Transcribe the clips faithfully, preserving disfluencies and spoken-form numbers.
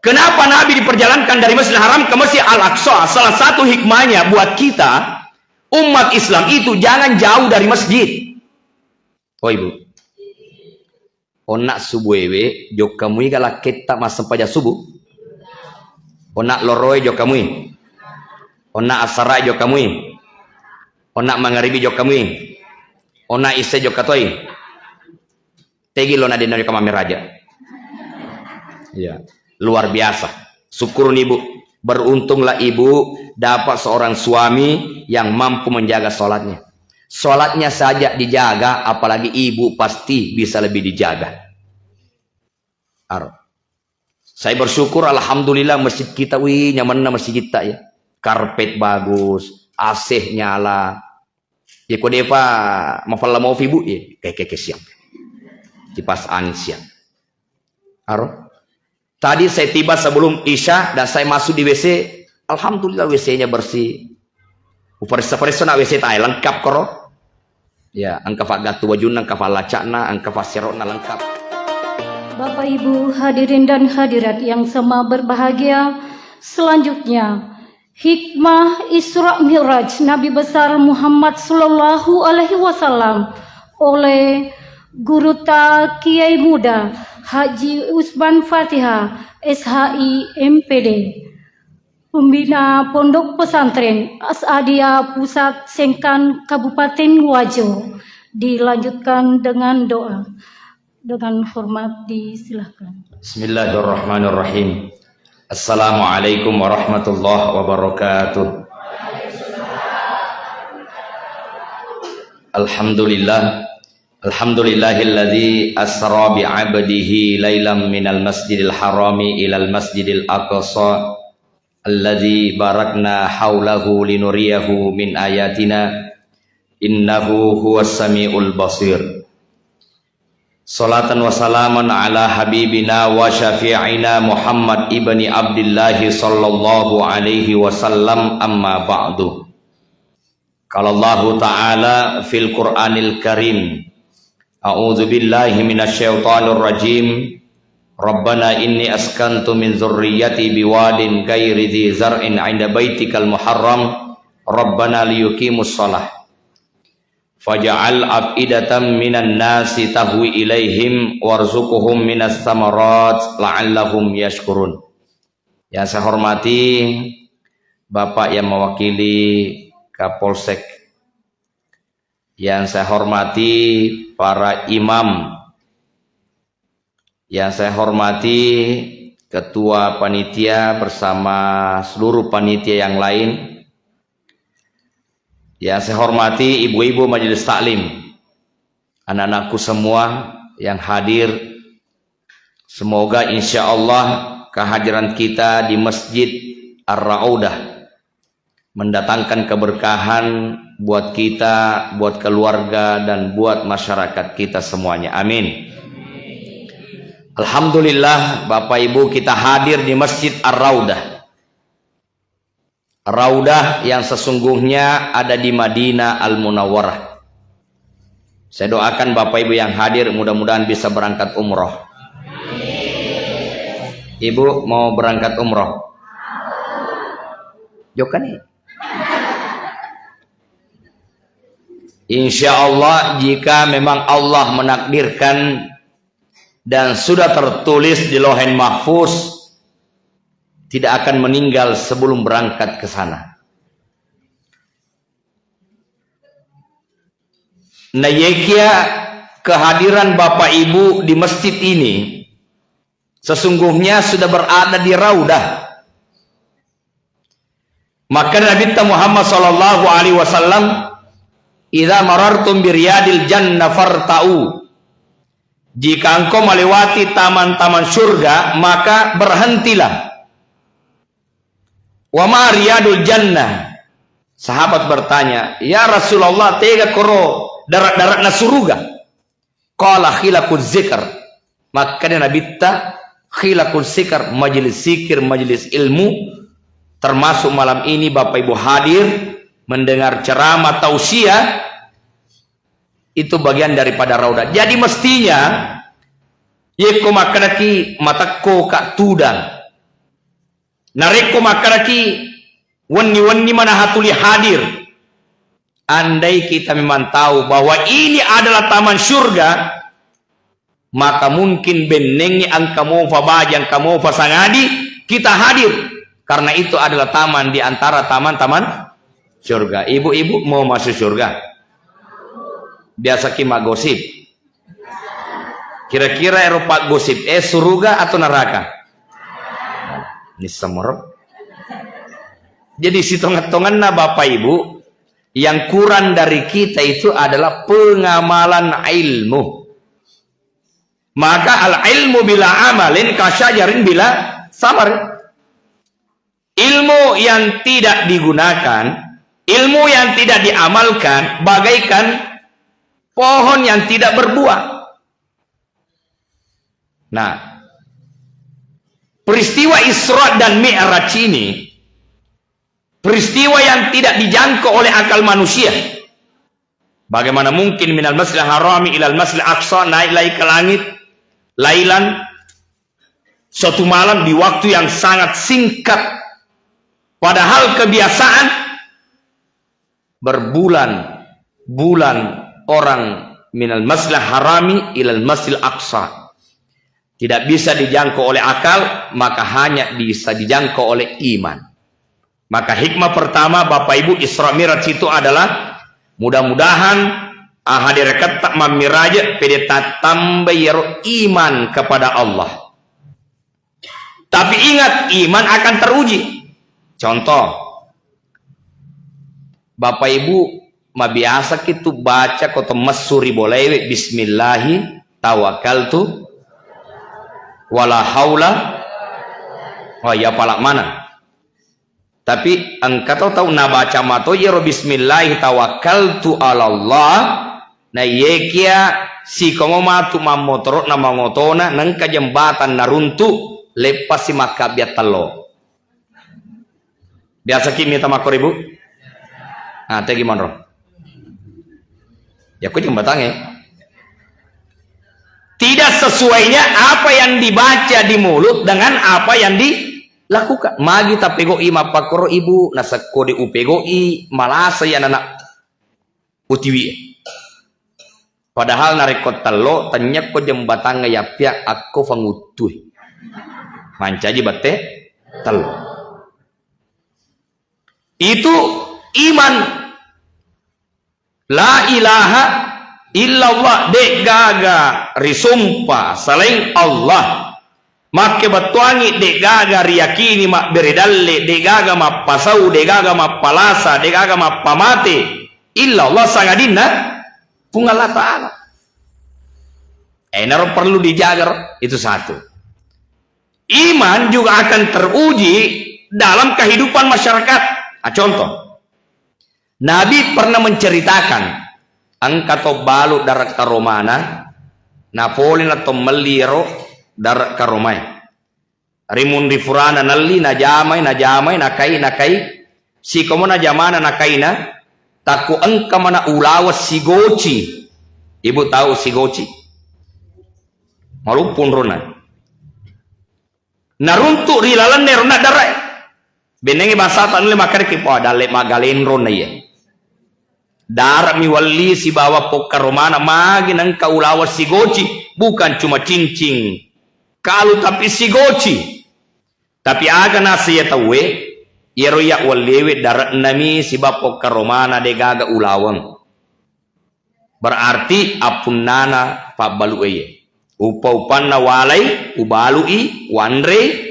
Kenapa Nabi diperjalankan dari Masjidil Haram ke Masjid Al-Aqsa? Salah satu hikmahnya buat kita, umat Islam itu jangan jauh dari masjid. Oh, Ibu. Onna subuhewe, jokka mui ga lakketta massempajang subuh? Onna loroe jokka mui? Onna asarae jokka mui? Onna mangaribi jokka mui? Onna isya jokka toi? Tegi lo na denno jokka mammeraja. Iya, luar biasa. Syukurun ibu. Beruntunglah ibu dapat seorang suami yang mampu menjaga sholatnya. Sholatnya saja dijaga, apalagi ibu pasti bisa lebih dijaga. Aro. Saya bersyukur, alhamdulillah, masjid kita, wih, nyamanna masjid kita, ya. Karpet bagus, A C nyala. Ya, kok depa mafalla mofi, Bu, ya. Kayak, kayak, kayak siang. Kipas angin siang. Aro. Tadi saya tiba sebelum Isya dan saya masuk di W C. Alhamdulillah, W C-nya bersih. Uparessa-paressa na W C tae lengkap koro. Ya, engka faggattu wajunna, engka fallaca'na, engka fasserona lengkap. Bapak Ibu hadirin dan hadirat yang sama berbahagia, selanjutnya hikmah Isra Mi'raj Nabi besar Muhammad sallallahu alaihi wasallam oleh Guru Ta Kiai Muda Haji Usman Fatihah, S H I, M P D. Pembina Pondok Pesantren As'adiyah Pusat Sengkan Kabupaten Wajo, dilanjutkan dengan doa. Dengan hormat disilahkan. Bismillahirrahmanirrahim. Assalamualaikum warahmatullahi wabarakatuh. Alhamdulillah. Alhamdulillahilladzi asra bi 'abdihi lailam minal masjidil harami ilal masjidil aqsa alladzi barakna haulahu linuriyahu min ayatina, innahu huwas samiul basir. Salatan wa salaman ala habibina wa syafi'ina Muhammad ibni Abdillahi sallallahu alaihi wasallam, amma ba'du. Qala Allahu ta'ala fil Qur'anil Karim, a'udzu billahi minasy syaithanir rajim. Rabbana inni askantu min dzurriyyati biwadin ghairi dzi zar'in 'inda baitikal muharram. Rabbana liyuqimus shalah. Faj'al af'idatan minan nasi tahwi ilaihim warzuqhum minas samarat la'allahum yashkurun. Yang saya hormati Bapak yang mewakili Kapolsek, yang saya hormati para imam, yang saya hormati Ketua Panitia bersama seluruh panitia yang lain, yang saya hormati ibu-ibu Majelis Taklim, anak-anakku semua yang hadir, semoga insya Allah kehadiran kita di Masjid Ar-Raudah mendatangkan keberkahan buat kita, buat keluarga, dan buat masyarakat kita semuanya. Amin. Alhamdulillah, Bapak Ibu, kita hadir di Masjid Ar-Raudah. Raudah yang sesungguhnya ada di Madinah Al-Munawwarah. Saya doakan Bapak Ibu yang hadir mudah-mudahan bisa berangkat umroh. Ibu mau berangkat umroh? Jokka nih. Insya Allah, jika memang Allah menakdirkan dan sudah tertulis di Lauhil Mahfuz, tidak akan meninggal sebelum berangkat ke sana. Nayekia kehadiran Bapak Ibu di masjid ini sesungguhnya sudah berada di Raudah. Maka Nabitta Muhammad sallallahu alaihi wasallam, "Idza marartum bi riyadil jannah farta'u." Jika engkau melewati taman-taman surga, maka berhentilah. "Wa ma riyadul jannah?" Sahabat bertanya, "Ya Rasulullah, tega koro darat-daratna suruga?" Qala khilaquz zikr. Makkeda Nabitta, khilaquz zikr, majelis zikir, majelis ilmu, termasuk malam ini Bapak Ibu hadir mendengar ceramah tausiah, itu bagian daripada raudah. Jadi mestinya, yekko makkedaki matekko ka tudang, Narekko makkedaki wenni-wenni manaha tuli hadir, andai kita memang tahu bahwa ini adalah taman surga, maka mungkin bennengngi engka mofa baji, engka mofa sangadi, kita hadir. Karena itu adalah taman di antara taman-taman surga. Ibu-ibu mau masuk surga? Biasaki maggosip. Kira-kira ero paggosip, eh, suruga atau neraka? Nissemoro. Jadi, sitongeng-tongenna Bapak Ibu, yang kurang dari kita itu adalah pengamalan ilmu. Maka al ilmu bila amalin kasyajarin bila samar. Ilmu yang tidak digunakan, ilmu yang tidak diamalkan bagaikan pohon yang tidak berbuah. Nah, peristiwa Isra dan Mi'raj ini peristiwa yang tidak dijangkau oleh akal manusia. Bagaimana mungkin minal masjidil harami ilal masjidil aqsa, naik lagi ke langit, lailan, suatu malam di waktu yang sangat singkat. Padahal kebiasaan berbulan-bulan orang minal masjidil harami ilal masjidil aqsa. Tidak bisa dijangkau oleh akal, maka hanya bisa dijangkau oleh iman. Maka hikmah pertama, Bapak Ibu, Isra Miraj itu adalah mudah-mudahan, ah, hadir ketta mammiraje pede tattambai ero iman kepada Allah. Tapi ingat, iman akan teruji. Contoh, Bapak Ibu, mabiasa kitu baca ko to messu ri bolewe, "Bismillahi tawakkaltu wala haula." Oh iya, pala mana? Tapi engka to tau nabaca mato iyaro, "Bismillahi tawakkaltu alallah." Na iyekia sikomo matu mammotoro na mangotona, nengka jembatan naruntu, leppasi makkabbiang tello. Biasa ki mita makkoribu? Ah, tegi monro. Ya, ku jembatangnge. Tidak sesuainya apa yang dibaca di mulut dengan apa yang dilakukan. Magi tapego'i mappakkoro ibu, nasekko de upego'i, malasa ya anak utiwi. Padahal narekko tello, tennyekko jembatangnge yappia akko fanguttui. Mancaji bette tello. Itu iman. La ilaha illallah, de'gaga risompa salaing Allah. Makkebettuangngi de'gaga riyakini mabbere dalle, de'gaga mappasau, de'gaga mappalasa, de'gaga mappamate, illallah, sangadinna Puang Allah Ta'ala. Enaro perlu dijaga, itu satu. Iman juga akan teruji dalam kehidupan masyarakat. Ah, contoh, Nabi pernah menceritakan, engka to balu dare karomana, napole na to melli ero dare karomae. Rimunri furana nelli, najamai, najamai, nakai, nakai. Sikomo najamana, nakaina, takku engka mana ulaweng sigoci. Ibu tahu sigoci? Maluppu onrona. Naruntuk ri lalenna ero naddarae. Bennengngi basa ta nulle makkedaki, "Wah, dalle magalenronna iya." Darami walli sibawa pokkaromana magi nengka ulaweng sigoci, bukan cuma cincin, kalu, tapi sigoci. Tapi aga naseng iya tauwe, iyaro iya walliwe dare'nami sibawa pokkaromana de'gaga ulaweng. Berarti appunnana pabbalu'e ye. Uppa-uppanna walai, ubalu'i, wanrei,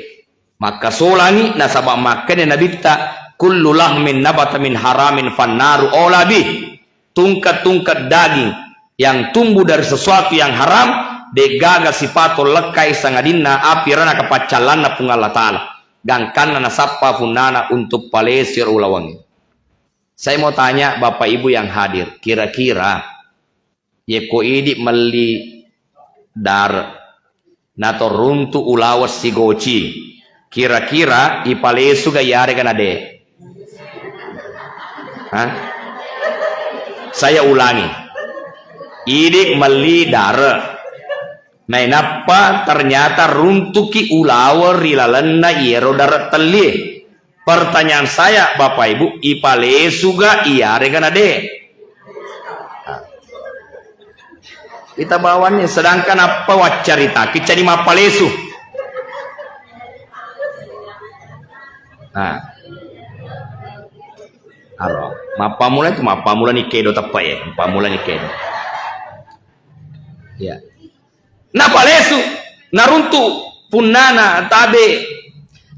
makkasolangi, nasaba makkeda Nabitta, "Kullu lahmin nabata min haramin fannaru aula bih." Tungke-tungke daging yang tumbuh dari sesuatu yang haram, de'gaga sipato lekkai sangadinna api ranaka paccallanna Puang Allah Ta'ala. Gangkanna nasappa punnana untuk palesiro ulawangnge. Saya mau tanya Bapak Ibu yang hadir, kira-kira yekko idi melli dare, natoruntu ulaweng sigoci, kira-kira ipalesu ga yarega nade? Hah? Saya ulangi. Idi melli dare, Nainappa ternyata runtuki ulaweng ri lalenna iyaro dare' tellie. Pertanyaan saya, Bapak Ibu, ipalesuga iyarega na de'? Kita bawanni, sedangkan apa waccaritaki cani mappalesu. Nah. Aro, mappamula itu, mappamula ni kedo teppe' ya, mappamula ni kedo. Ya. Napalesu, naruntu punnana tabe.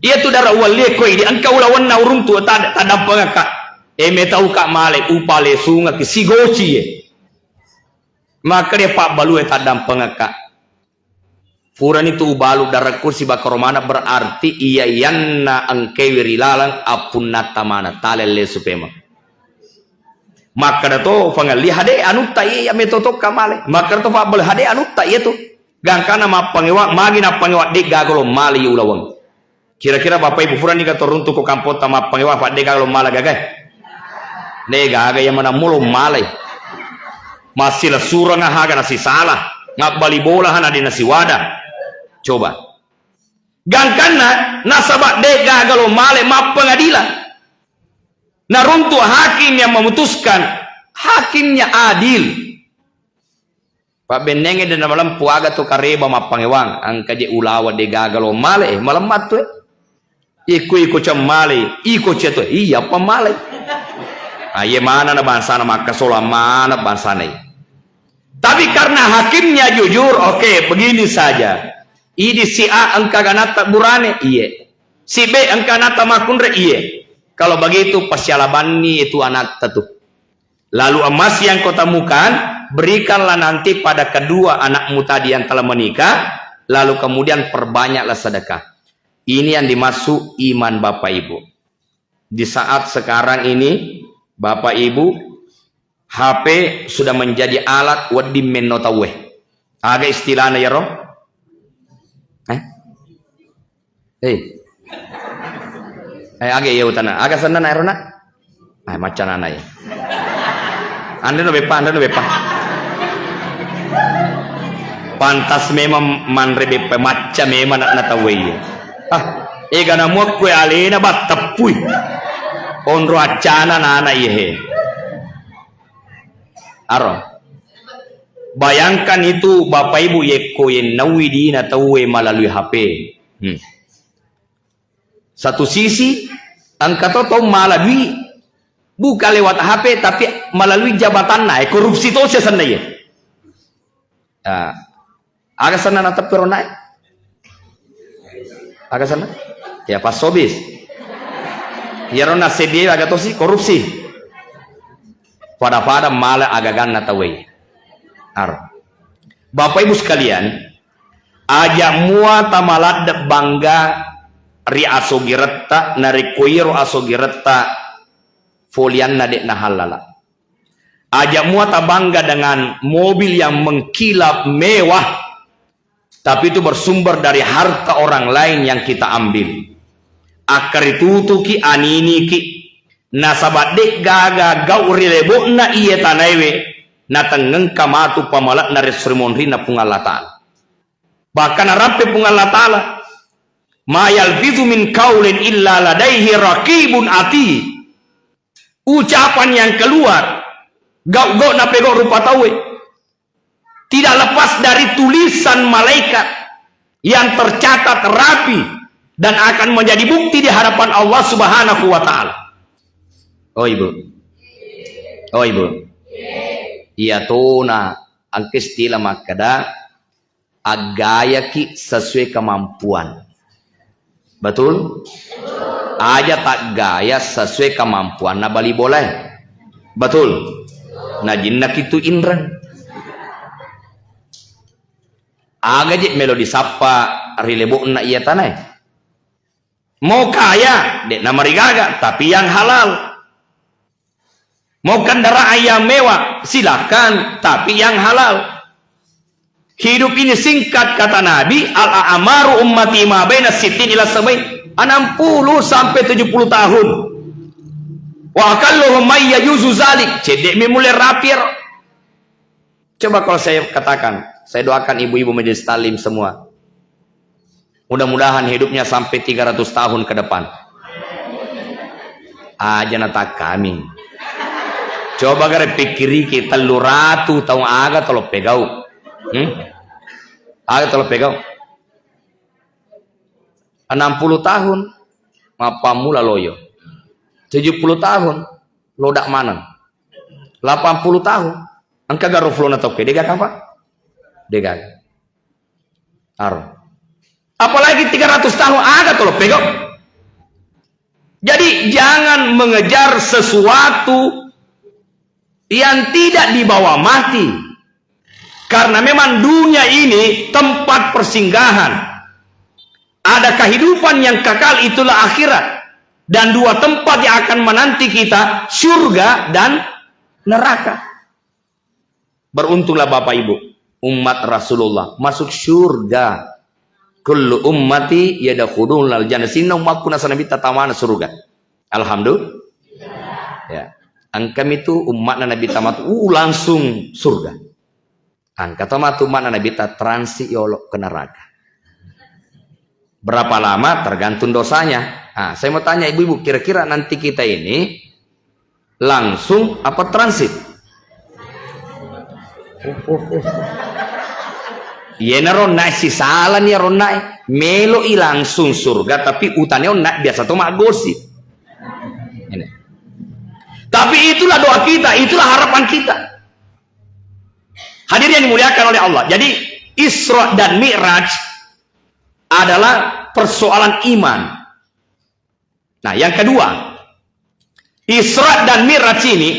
Iyatu dara uwallie koi di engka ulawenna uruntu tad-, taddampengekka. E metauka male upalesungekki sigoci e. Makkeda pabbalue taddampengekka. Purani tu ubalu darekku sibakaro maneng, berarti iya iyanna engkewi ri laleng appunnatta maneng, talellesu pemeng. Makkeda to pangelli, hade anutta iya, iya metotokka male. Makkeda to pabbal, hade anutta iya tu. Gangkana mappangewa, magi nappangewa, de' gaga lo male iya ulaweng. Kira-kira Bapak Ibu furani ka toruntu ko kampotta mappangewa, fa de' gaga lo mala gaga. De' gaga iya manammu lo malai. Massilessureng haga nasisala. Ngabbali bola hana de' nasiwada. Coba. Gangkanna nasaba de' gaga lo male mappengadilan. Naruntu hakim yang memutuskan. Hakimnya adil. Pabbennenge de' namalempu aga tu kareba mappangewang, engka je ulaweng de' gaga lo male, eh, malemma tu, eh. Iko, iko cemmale, iko ceto, iya pemmale. Ah, iye manana bangsana makkasola mana bangsana iya. Tapi karena hakimnya jujur, oke, begini saja. Idi si A engka ganatta burane, iye. Si B engka anatta makkunrai, iye. Kalau begitu, pasialabanni itu anatta tu. Lalu emas yang kau temukan, berikanlah nanti pada kedua anakmu tadi yang telah menikah, lalu kemudian perbanyaklah sedekah. Ini yang dimaksud iman Bapak Ibu. Di saat sekarang ini, Bapak Ibu, H P sudah menjadi alat wedding menno tauwe. Aga istilahna yaro? Eh? Eh. Eh, aga iya utana. Aga sennana ero, Nak? Eh, macca nana iya. Anre no beppa, anre no beppa. Pantas memang manre beppa, macca memang nak natawwe iya. Ah, ega namuakkue alena batteppui. Onro accana nana iya he. Aro. Bayangkan itu Bapak Ibu yekko yennaui dina tauwe malalui H P. Hmm. Satu sisi, engka to tau mala dui, bukan lewat H P, tapi melalui jabatanna, eh, korupsi to siasenna iya. Ah, aga senna nateppi rona e? Aga senna? Ya, pasobis. Iyaro nasseddie aga tosi korupsi. Pada-pada mala agaganna tauwe. Aro. Bapak Ibu sekalian, aja mua tamaladde bangga ri asogiretta, narekko iyaro asogiretta folianna de'na hallala. Aja mua tabangga dengan mobil yang mengkilap mewah, tapi itu bersumber dari harta orang lain yang kita ambil. Akkaritutuki, aniniki, nasaba de'gaga gau ri lebo'na iye tanaewe, natengngengka matu pamale'na ri esso ri monrinna Puang Allah Ta'ala. Bahkan narappe Puang Allah Ta'ala, "Ma yalfizu min qaulin illa ladaihi raqibun atid." Ucapan yang keluar, gau-gau napegau rupa tauwe, tidak lepas dari tulisan malaikat yang tercatat rapi dan akan menjadi bukti di hadapan Allah Subhanahu wa Ta'ala. Oh, Ibu. Oh, Ibu. Iya tona, engka istilah makkeda, aggayaki sesuai kemampuan. Betul? Aja taggaya sesuai kemampuanna bali bolae. Betul? Najinnaki tu inreng. Aga je melo disappa ri lebo'na iya tanae. Mau kaya, de'na marigaga, tapi yang halal. Mau kendaraan yang mewah, silakan, tapi yang halal. Hidup ini singkat, kata Nabi, "Al-a'maru ummati ma baina sittin ila sabain." Enam puluh sampai tujuh puluh tahun. Wa aqalluhum may yajuzu zalik. Cedde' mi mulle rapi ero. Coba kalau saya katakan, Saya doakan ibu-ibu majelis taklim semua. Mudah-mudahan hidupnya sampai tiga ratus tahun ke depan. Aja natakkaming. Coba gare pikkiriki, tellu ratu taung aga tolo pegau. Hmm? Aga tolo pegau. Enam puluh tahun, mappammula loyo. Tujuh puluh tahun, lodak maneng. Delapan puluh tahun, engka garo flona tauke, degaga apa? Degaga. Aro. Apalagi tiga ratus tahun, aga tolo pegau. Jadi, jangan mengejar sesuatu yang tidak dibawa mati. Karena memang dunia ini tempat persinggahan. Ada kehidupan yang kekal, itulah akhirat. Dan dua tempat yang akan menanti kita, surga dan neraka. Beruntunglah Bapak Ibu, umat Rasulullah masuk surga. Kullu ummati yadkhulunal jannah. Sininna ummakku nasaba Nabitta tamana surga. Alhamdulillah. Ya. Engkami tu ummatna Nabitta matu, uh, langsung surga. Engka to matu umma'na Nabitta transit yolo ke neraka. Berapa lama? Tergantung dosanya. Nah, saya mau tanya ibu-ibu, kira-kira nanti kita ini langsung apa transit? Iyenaro onna sisalani iyaro onna, melo'i langsung surga, tapi utane onna biasa to maggosi. Ini. Tapi itulah doa kita, itulah harapan kita. Hadirin yang dimuliakan oleh Allah. Jadi, Isra dan Mi'raj adalah persoalan iman. Nah, yang kedua, Isra dan Mi'raj ini,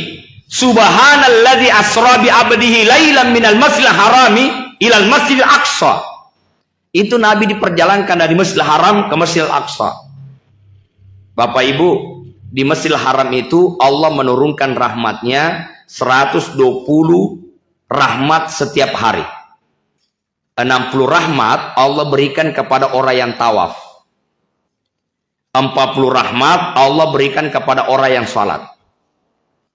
subhanalladzi asra bi abdihi lailan minal masjidil harami ilal masjidil aqsa. Itu Nabi diperjalankan dari Masjidil Haram ke Masjidil Aqsa. Bapak Ibu, di Masjidil Haram itu Allah menurunkan rahmatnya seratus dua puluh rahmat setiap hari. Enam puluh rahmat Allah berikan kepada orang yang tawaf. Empat puluh rahmat Allah berikan kepada orang yang salat.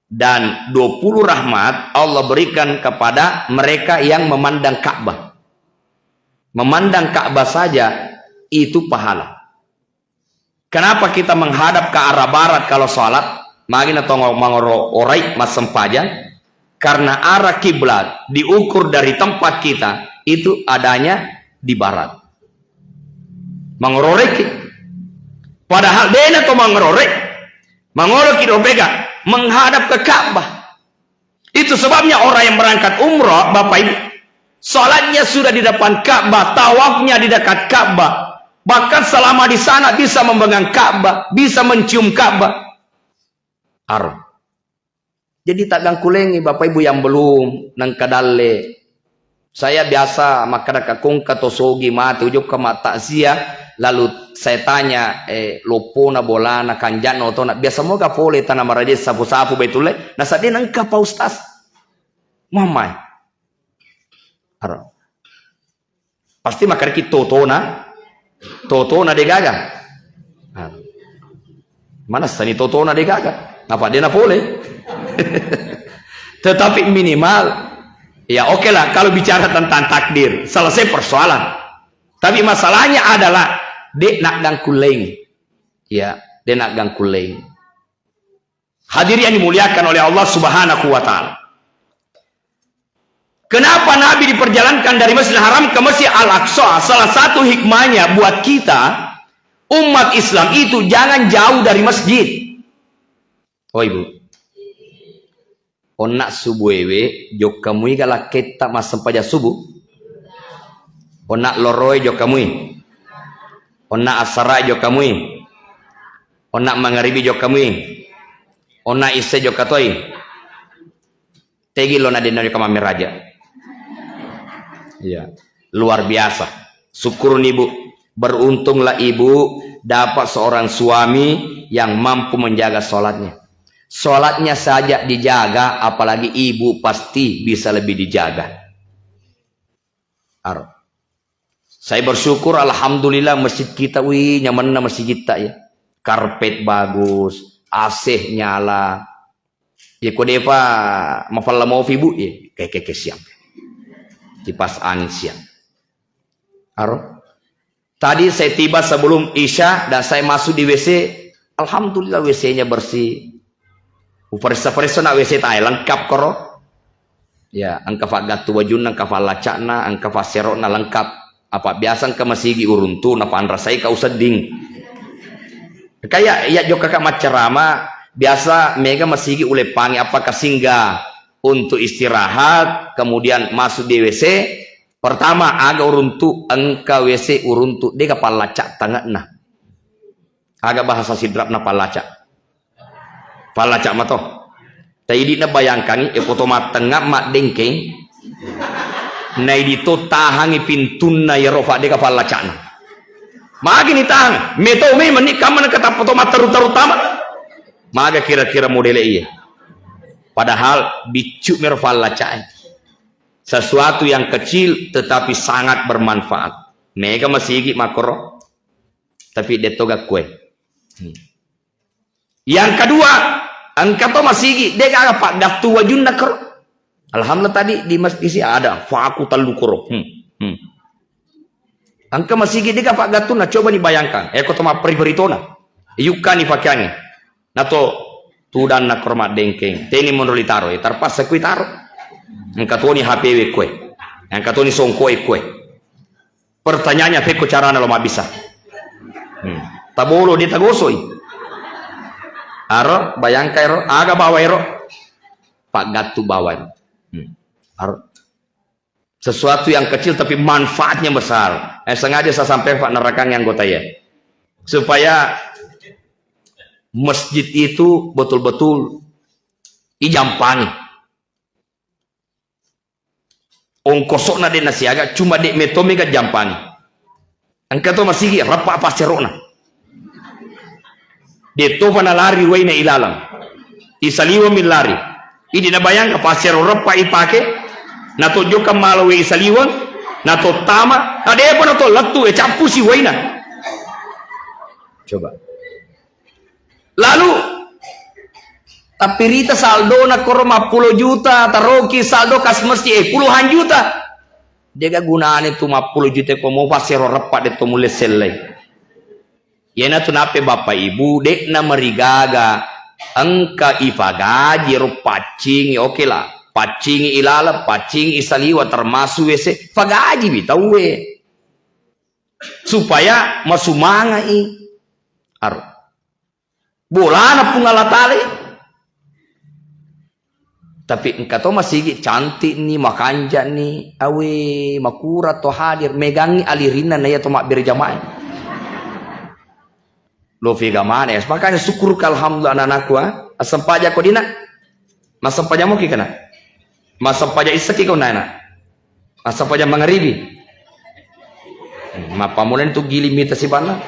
Dan dua puluh rahmat Allah berikan kepada mereka yang memandang Ka'bah. Memandang Ka'bah saja itu pahala. Kenapa kita menghadap ke arah barat kalau salat? Magi na tongo mangoro orai massempajang. Karena arah kiblat diukur dari tempat kita itu adanya di barat. Mangororeki. Padahal dena to mangorore. Mangoloki do bega menghadap ke Ka'bah. Itu sebabnya orang yang berangkat umrah, Bapak Ibu, salatnya sudah di depan Ka'bah, tawafnya di dekat Ka'bah. Bahkan selama di sana bisa memegang Ka'bah, bisa mencium Ka'bah. Haram. Jadi, taggangkulengi Bapak Ibu yang belum nengka dalle. Saya biasa makkada, "Kakungka to sogi mate, ujokka mattakziah," lalu saya tanya, eh, loppona bolana, kanja'na otona, biasa moga pole tana maraja sapu-sapu Baitullah, nasaba de nengka Pak Ustaz. Muhammad. Aro. Pasti makkedaki totona, totona degaga. Nah. Manessani totona degaga. Napa dena pole? Tetapi minimal, ya oke lah, kalau bicara tentang takdir, selesai persoalan. Tapi masalahnya adalah, de naggangkulleng. Ya, de naggangkulleng. Hadirin yang dimuliakan oleh Allah Subhanahu wa Ta'ala. Kenapa Nabi diperjalankan dari Masjidil Haram ke Masjid Al-Aqsa? Salah satu hikmahnya buat kita, umat Islam itu jangan jauh dari masjid. Oh, Ibu. Onna subuhewe, jokkamui ga lakketta massempajang subuh? Onna loroe jokkamui? Onna assarae jokkamui? Onna mangaribi jokkamui? Onna isse jokkatoi? Tegi lo na denna jokka mammeraja. Iya, luar biasa. Syukurun Ibu. Beruntunglah Ibu dapat seorang suami yang mampu menjaga sholatnya. Sholatnya saja dijaga, apalagi Ibu pasti bisa lebih dijaga. Aro. Saya bersyukur, alhamdulillah, masjid kita, wih, nyamanna masjid kita, ya. Karpet bagus, A C nyala. Ya, ko depa mafalla mofi, Bu, ya. Kayak, kayak, kayak siap. Kipas angin siap. Aro? Tadi saya tiba sebelum Isya dan saya masuk di W C. Alhamdulillah, W C-nya bersih. Uparessa-paressa na W C tae, lengkap koro. Ya, engka faggattu wajunna, engka fallacakna, engka fassero'na, lengkap. Apa biasa engka masigi uruntu, napanrasai kau sedding. Kayak ya jokka ka maccarama, biasa mega masigi uleppangi, apakah singgah untuk istirahat, kemudian masuk di W C, pertama, aga uruntu, engka W C uruntu, dega pallacak tange'na. Aga bahasa Sidrapna pallacak? Pallacak mato. Taidi na bayangkangi, e, foto mattengnga maddengkeng. Naidi to tahangi pintunna yero fa dega pallacakna. Magi ni tahang, meto me meni kamma na kata foto matteru-teru tama. Maga kira-kira modele iye. Padahal biccu mero pallacak. Sesuatu yang kecil tetapi sangat bermanfaat. Mega masigi makoro, tapi detto gakkue. Hmm. Yang kedua, engka to masigi, de gaga paggattu wajunna koro. Alhamdulillah tadi di masjid isi ada, faku tellu koro. Hmm. Hmm. Engka masigi de gaga paggattunna, coba ni bayangkan. Eko to mapperi-peritona. Yukkani pakeangnge. Nato tudanna koro maddengkeng. Teni monro litaro, eh, terpaksa kui taro. Engka toni H P we kue. Engka toni songko e kue. Pertanyaannya, pekko carana lo mabbisa? Hmm. Tabolo dia tagosoi. Aro, bayangka ero, aga bawa ero? Paggattu bawa ero. Hmm. Aro. Sesuatu yang kecil tapi manfaatnya besar. Eh, sengaja saya sampaikan, Pak, nerakang anggota ya. Supaya masjid itu betul-betul ijampangi. Ongkosokna de nasiaga, cuma de meto mega jampangi. Engka to masigi, reppa passerokna. De topa nalari waina ilaleng. Isaliweng mi lari. Idi nabayangka passero reppa ipake, nato jokka malo we isaliweng, nato tama, na depa nato lettu e cappusi waina. Coba. Lalu, tappirita saldona koro mappulo juta, taroki saldo kas masjid, eh, puluhan juta. Dega gunane tu mappulo juta ko mo passero reppa de to mulle sellei. Iyanatu nappe Bapak Ibu, de'na marigaga engka ifagaji ro paccingi, oke lah. Paccingi ilaleng, paccingi isaliwa, termasuk W C, fagaji bi tauwe. Supaya masumanga'i. Aro. Bolana Puang Allah Taala. Tapi engka to masigi cantik ni, makanja ni, awe, makura to hadir, megangi alirinna na iya to mabbere jamaah. Lo vega mane, makanya syukur alhamdulillah anak-anakku, ah. Assempajang ko dina. Massempajang moki kana? Massempajang issaki ko nana? Massempajang mangaribi? Mappamulani tu gili mita sibanna.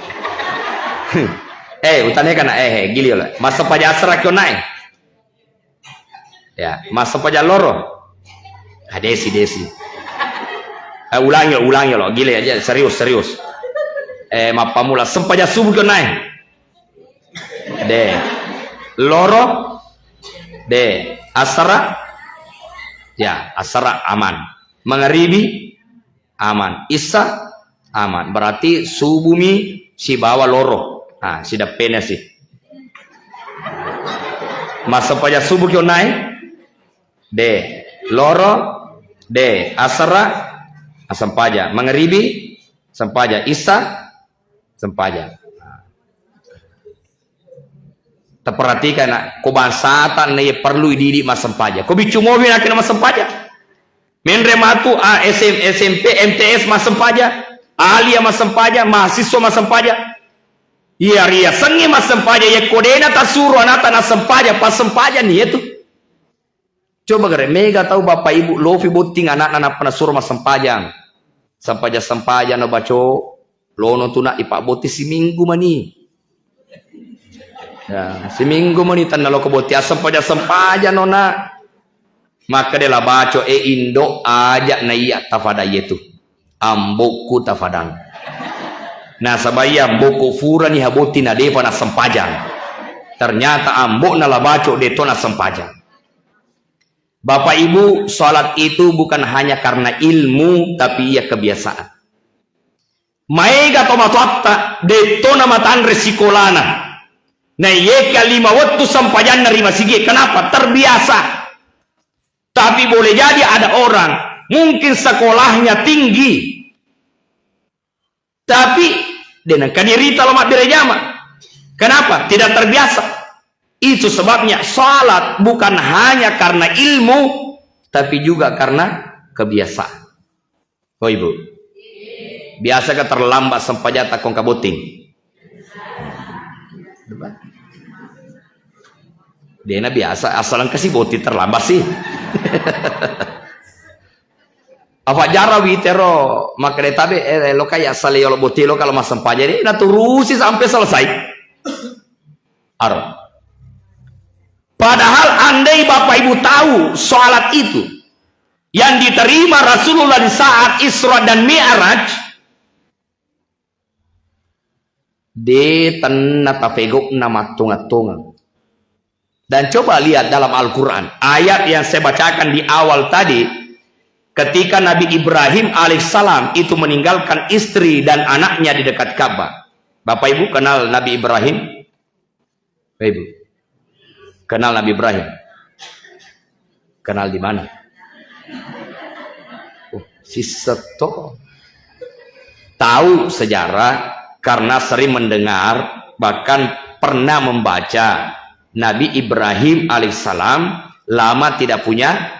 Eh, utane kana, eh, eh, gili ola. Massempajang asara ko nae? Ya, massempajang loro. Ah, desi, desi. Eh, ulangi, ulangi lo, gili aja, serius, serius. Eh, mappamula sempajang subuh ko nae? De. Loro? De. Asara? Ya, asara aman. Mangaribi? Aman. Isa? Aman. Berarti subuh mi sibawa loro. Ah, sidappena si. Massempajang subuh ki onnae? De. Loro? De. Asara? Asempajang. Mangaribi? Sempajang. Isa? Sempajang. Taperhatikan, nak, ko bangsata na iya perlu ididik massempajang. Ko biccu mobil nak kena massempajang. Menre matu, ah, S M, S M P, M T S massempajang. Alia massempajang, mahasiswa massempajang. Iya, ria sengi massempajang, iya ko dena tasuro anata nassempajang, passempajang ni itu. Coba gare, mega tau bapak ibu lofi botting anakna nappa nasuro massempajang. Sempajang-sempajang no baco, lono tu nak ipabbotti siminggu mani. Ya, siminggu mani tanna loko botti assempajang-sempajang no nak. Makkeda la baco, e indo, aja na iya tafada yetu. Ambokku tafadang. Nasaba iya ambokku furani habotti na defa nassempajang. Ternyata ambokna la baco deto nassempajang. Bapak Ibu, salat itu bukan hanya karena ilmu, tapi iya kebiasaan. Maega tomatoatta, detto na matanre sikolana. Na iye ke lima wettu sempajanna ri masigi. Kenapa? Terbiasa. Tapi boleh jadi ada orang, mungkin sekolahnya tinggi, tapi de nengka dirita lo mabbere jama. Kenapa? Tidak terbiasa. Itu sebabnya salat bukan hanya karena ilmu, tapi juga karena kebiasaan. Oh, Ibu. Biasa ke terlambat sempajang takkong kaboting? Dena biasa, asal engka si boting terlambat sih. Apa jara witero makkeda tabe, eh, lo kaya sale yolo boting lo kalau massempajang, dena turusi sampai selesai. Aro. Padahal andai Bapak Ibu tahu salat itu yang diterima Rasulullah di saat Isra dan Mi'raj, de tenna tafegokna mattonga-tonga. Dan coba lihat dalam Al-Quran, ayat yang saya bacakan di awal tadi, ketika Nabi Ibrahim alaihissalam itu meninggalkan istri dan anaknya di dekat Ka'bah. Bapak Ibu kenal Nabi Ibrahim? Bapak Ibu, kenal Nabi Ibrahim? Kenal di mana? Oh, sissetto. Tahu sejarah karena sering mendengar, bahkan pernah membaca Nabi Ibrahim alaihissalam lama tidak punya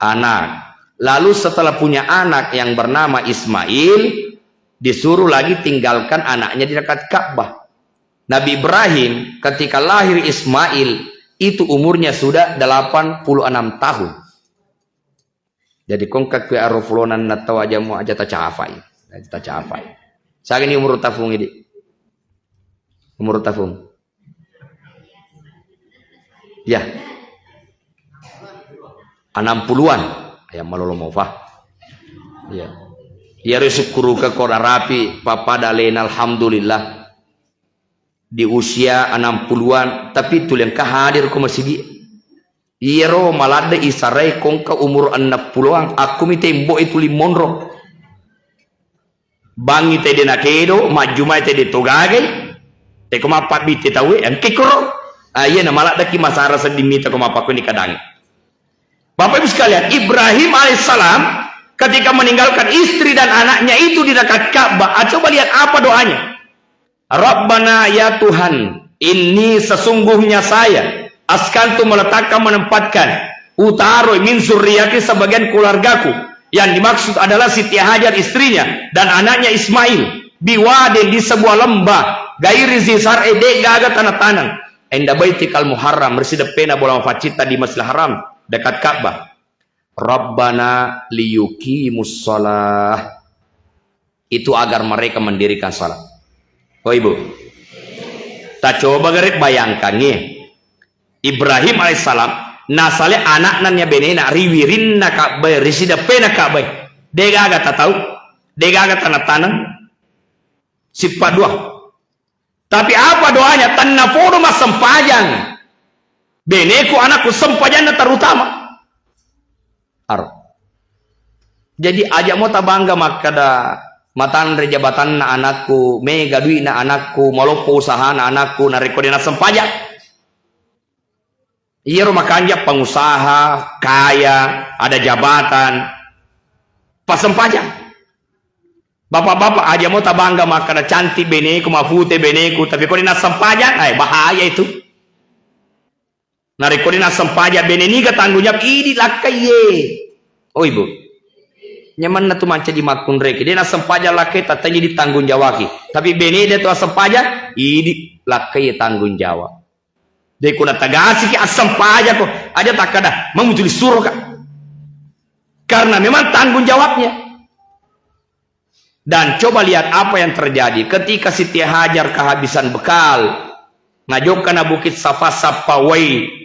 anak. Lalu setelah punya anak yang bernama Ismail, disuruh lagi tinggalkan anaknya di dekat Ka'bah. Nabi Ibrahim ketika lahir Ismail itu umurnya sudah delapan puluh enam tahun. Jadi kongka kue aro fulonan na tau aja mu aja tacafai. Aja tacafai. Sagini umur tafung idi? Umur tafung? Ya. Enam puluhan. Ya malolo mofa. Ya. Ya re syukuruka ko rapi papa dalena, alhamdulillah. Di usia enam puluhan, tapi tuliangka hadir ko masigi. Iyaro maladde isarai kongka umur enam puluhan, akkumi tembo e tuli monro. Bangi tede nakedo, majjumai tede togagai, teko mappabbitte tauwe, engke koro. Ah, iya na maladdeki masara sedding mita ko mappakoni kadangi. Bapak Ibu sekalian, Ibrahim alaihissalam ketika meninggalkan istri dan anaknya itu di dekat Ka'bah, ah, coba lihat apa doanya. Rabbana, ya Tuhan, ini sesungguhnya saya, askantu, meletakkan, menempatkan, utaroi, min zurriyati, sebagian keluargaku. Yang dimaksud adalah Siti Hajar istrinya dan anaknya Ismail. Biwadin, di sebuah lembah, gairi zi zar'in, de gaga tanah-tanah. Inda baitikal muharram, ri sideppena bola mafaccitta di Masjidil Haram, dekat Ka'bah. Rabbana liyuqimus shalah. Itu agar mereka mendirikan salat. Oh, Ibu. Tacoba gare bayangkangngi. Ibrahim alaihissalam nasale anakna nia benena ri wirinna Ka'bah, ri sideppena Ka'bah. De gaga tatau, de gaga tanah-tanah. Sippa dua. Tapi apa doanya? Tennapodo massempajang. Beneku, anakku, sempajanna terutama. Aro. Jadi aja mo tabangga makkeda matanre jabatanna anakku, mega dui'na anakku, maloppo usahana anakku, narekko de nassempajang. Iyaro makanja pengusaha, kaya, ada jabatan, passempajang. Bapak-bapak, aja mo tabangga makkeda cantik beneku, mafute beneku, tapi ko de nassempajang, eh, bahaya itu. Narekko de nassempajang bene, niga tanggung jawab? Idi lakkaiye. Oh, Ibu. Nyamanna tu mancaji makkunreki. De nassempajang lakkai, tattaji ditanggung jawaki. Tapi bene de tu assempajang, idi lakkaiye tanggung jawab. De ko natagasiki assempajako, aja takkada, mamuju li suroka. Karena memang tanggung jawabnya. Dan coba lihat apa yang terjadi ketika Siti Hajar kehabisan bekal. Najokka na Bukit Safa sappa wai.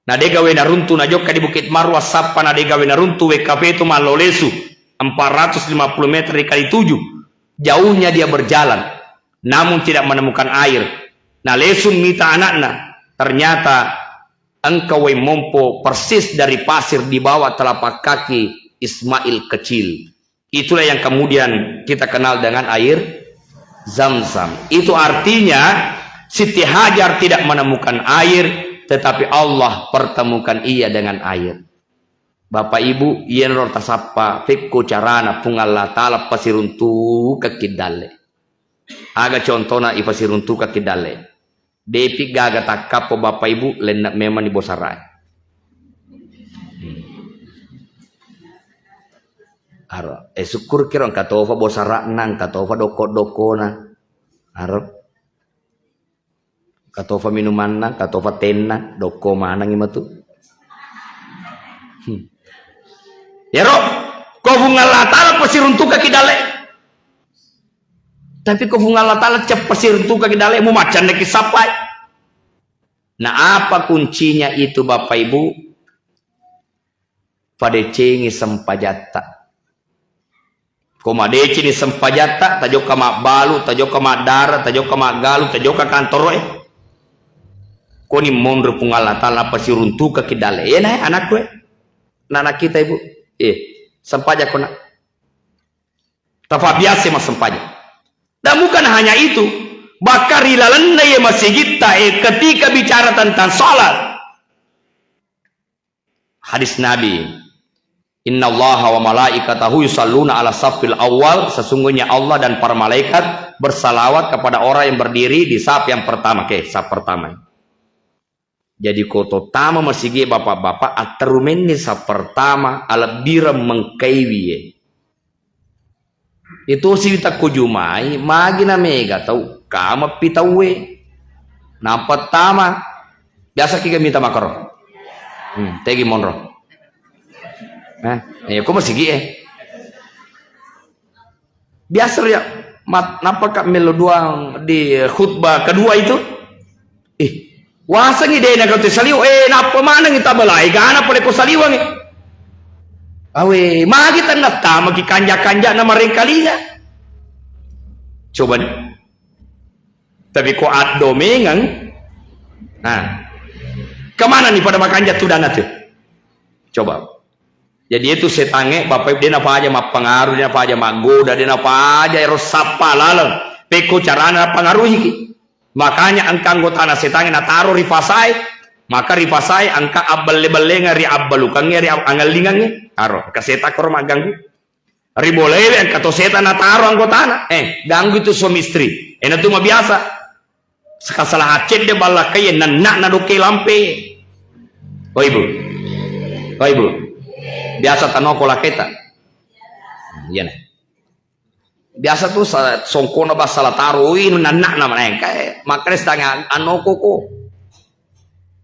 Na de gawe naruntu, najokka di Bukit Marwah sappa na de gawe naruntu, wekkapetu mallo lesu empat ratus lima puluh meter dikali tujuh. Jauhnya dia berjalan, namun tidak menemukan air. Nalesu mita anakna, ternyata engka waing mompo persis dari pasir di bawah telapak kaki Ismail kecil. Itulah yang kemudian kita kenal dengan air Zam-Zam. Itu artinya Siti Hajar tidak menemukan air, tetapi Allah pertemukan ia dengan air. Bapak Ibu, iyanaro tasappa pekko carana Puang Allah Taala pasiruntukakki dalle. Aga contona ipasiruntukakki dalle? Depi gaga takkappo Bapak Ibu, lenne memang ni bosarae. Aro, eh, sukkurkiro engka tofa bosara'na, engka tofa dokko-dokkona. Aro. Engka tofa minumanna, engka tofa tenna, dokko manengngi matu. Hmm. Yaro, ko Puang Allah Taala pasiruntukakki dalle. Tapi ko Puang Allah Taala ceppa siruntukakki dalle, mu macannaki sappai. Nah, apa kuncinya itu, Bapak Ibu? Padecengi sempajatta. Ko madeceni sempajatta, tajokka mabbalu, tajokka maddara, tajokka maggalu, tajokka kantoroe. Koni monro Puang Allah Taala pasiruntukakki dalle. Iya nae anakku e. Nana kita Ibu. Eh, sempajakko nak. Tafabiasa massempajang. Dan bukan hanya itu, bahkan ri lalenna ye masigitta e ketika bicara tentang salat. Hadis Nabi, "Innallaha wa malaikatahu yusalluna ala saffil awal," sesungguhnya Allah dan para malaikat bersalawat kepada orang yang berdiri di saf yang pertama. Oke, saf pertama. Jadi ko to tama masigi bapak-bapak, atterumenni saf pertama, alebbireng mengkaiwi ye. Itu siwita kujumai, magi na mega tau, kamappi tauwe. Nampa tama, biasa kiga mita makaro. Hmm, tegi monro. Eh, eh, ko masigi eh. Biasa ria, mat-, napaka melo doang di khutbah kedua itu? Ih, wasengi de na kau saliwang, eh, nappa manengi tabelai, gana pale ko saliwangi. Awe, magi tenna tamaki kanja-kanja na marengkalinga. Coba nih. Tapi ko addo mengang, nah, kemana nih pada makanja tudana tuh? Coba. Jadi itu setangnge, Bapak Ibu, de napaja mappengaruh, de napaja maggoda, de napaja ero sappa laleng. Pekko carana napengaruhiki. Makanya engka anggotana setangnge nataro ri pasae, maka ri pasae engka abbelle-bellenga ri abbalukangnge, ri ab-, angellingangnge. Aro, engka setang koro magganggu. Ri bolewe engka to setang nataro anggotana. Eh, ganggu itu suami istri. Ena tu mabiasa. Sekasalahan cedde ballakkai nenna'na dokke lampe. Oh, Ibu. Oh, Ibu. Biasa tanoko lakkaita. Iya, nah. Biasa tuh sa-, songkona bassa lataro, ui, nenna'na manengka, eh, makkeda sedang an-, anoko ko.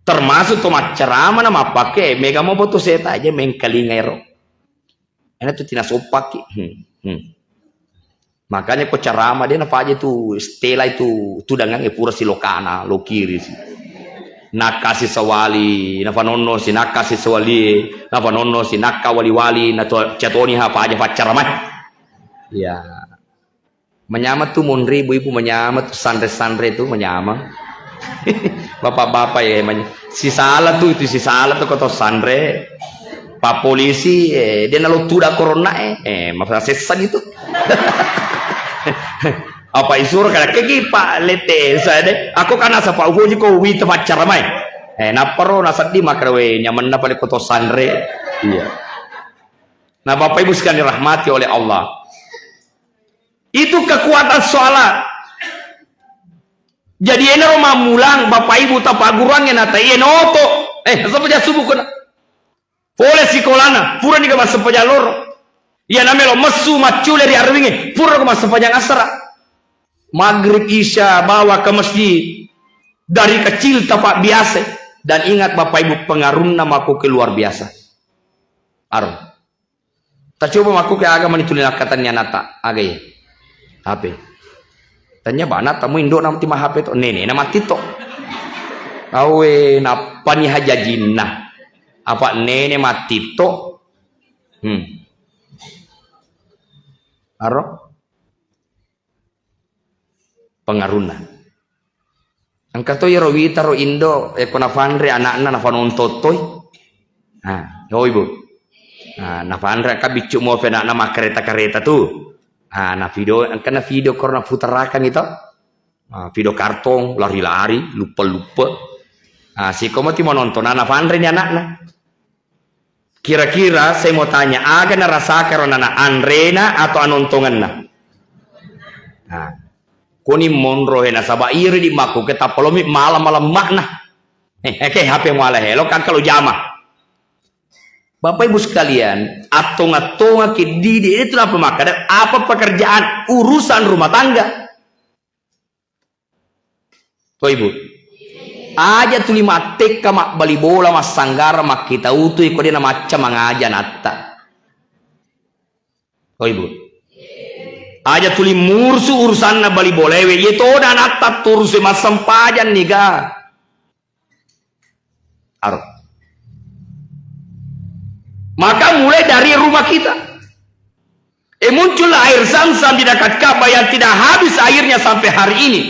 Termasuk to maccarama na mappake, mega mopo tu seta aja mengkalinga ero. Ena tu tina soppaki. Hmm. Hmm. Makanya ko carama de napaja tu stela itu tudangang e pura silokana, lo kiri si. Nakasi sawali, nafanonno si, nakasi sawali, nafanonno si, nakka wali-wali, na to-, catoni ha paja paccarama. Ya. Manyameng tu monri ibu-ibu, manyameng tu sanre-sanre tu, manyameng. Bapak-bapak ya, many-, sisala tu, itu sisala tu koto sanre. Pak polisi, eh, dia nalo tuda corona, eh, eh, masa sessa gitu. Apa isur kada kegi Pak Lete, saya deh. Aku kan asa Pak Ugo jiko wita pacar mai. Eh, naparo naseddi makrewe, nyamenna pale koto sanre. Iya. Nah, Bapak Ibu sekalian dirahmati oleh Allah. Itu kekuatan sholat. Jadi enaro mammulang Bapak Ibu tapagguruangnge nata iye noto. Eh, sempajang subuh kena. Pole sikolana, purani ga massempajang loro. Iya namelo messu maccule ri arwingnge, pura ga massempajang asara. Maghrib, Isya, bawa ke masjid. Dari kecil tapak biasa. Dan ingat Bapak Ibu, pengaruhna makoke luar biasa. Aro. Tacoba makkuke aga mani tuli nakkatenni anatta, aga iye? H P. Tanya bana tamu indo na mati ma H P to, nene na mati to. Awe, nappani hajajinna. Apa nene mati to? Hmm. Aro? Pengaruhna. Engka to iyaro wita ro indo, e, ko nafanre anakna nafanonton toi. Nah, oh, Ibu. Nah, nafanre ka biccu mope anakna makkareta-kareta tu. Nah, na video, engka na video koro naputarakang itu. Ah, video kartong, lari-lari, luppe-luppe. Ah, siko mati menonton, nah, nafanre ni anakna. Kira-kira saya mau tanya, aga narasakang ro nana, anrena atau anontongenna? Nah, koni monro he nasaba iri di makku ke tapalomi malam-malam makna. Eh, oke, H P muala helo kan kalau jama. Bapak Ibu sekalian, atong-atonga ke didik itu apa maka dan apa pekerjaan urusan rumah tangga? To, Ibu. Aja tuli mattekka mabbali bola, massanggara, makkita utu, iko de namacca mangaja anatta. To, Ibu. Aja tuli murusu urusanna bali bola ewe, iye toda anatta turusu massempajang niga. Aro. Maka mulai dari rumah kita. Eh, muncullah air zam-zam di dekat Ka'bah yang tidak habis airnya sampai hari ini.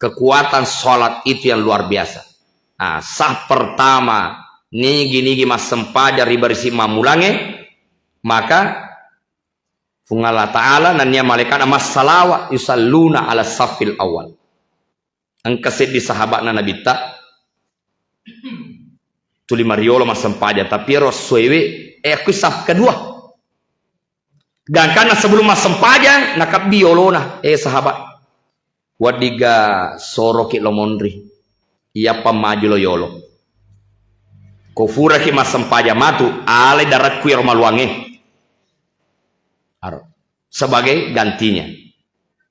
Kekuatan sholat itu yang luar biasa. Nah, sah pertama, nigi-nigi massempajang ri barisi mammulange, maka Puang Allah Ta'ala nennia malaikatna massalawa, yusalluna ala saffil awal. Engka seddi sahabatna Nabitta, tuli mariolo massempajang, tapi ero essoewe, eh, aku saf kedua. Gangkanna sebelum massempajang, nakabbi yolona, eh, sahabat. Waddiga soroki lo monri, iyappa maju lo yolo. Ko furaki massempajang matu, ale darakku ero maluange. Aro. Sebagai gantinya.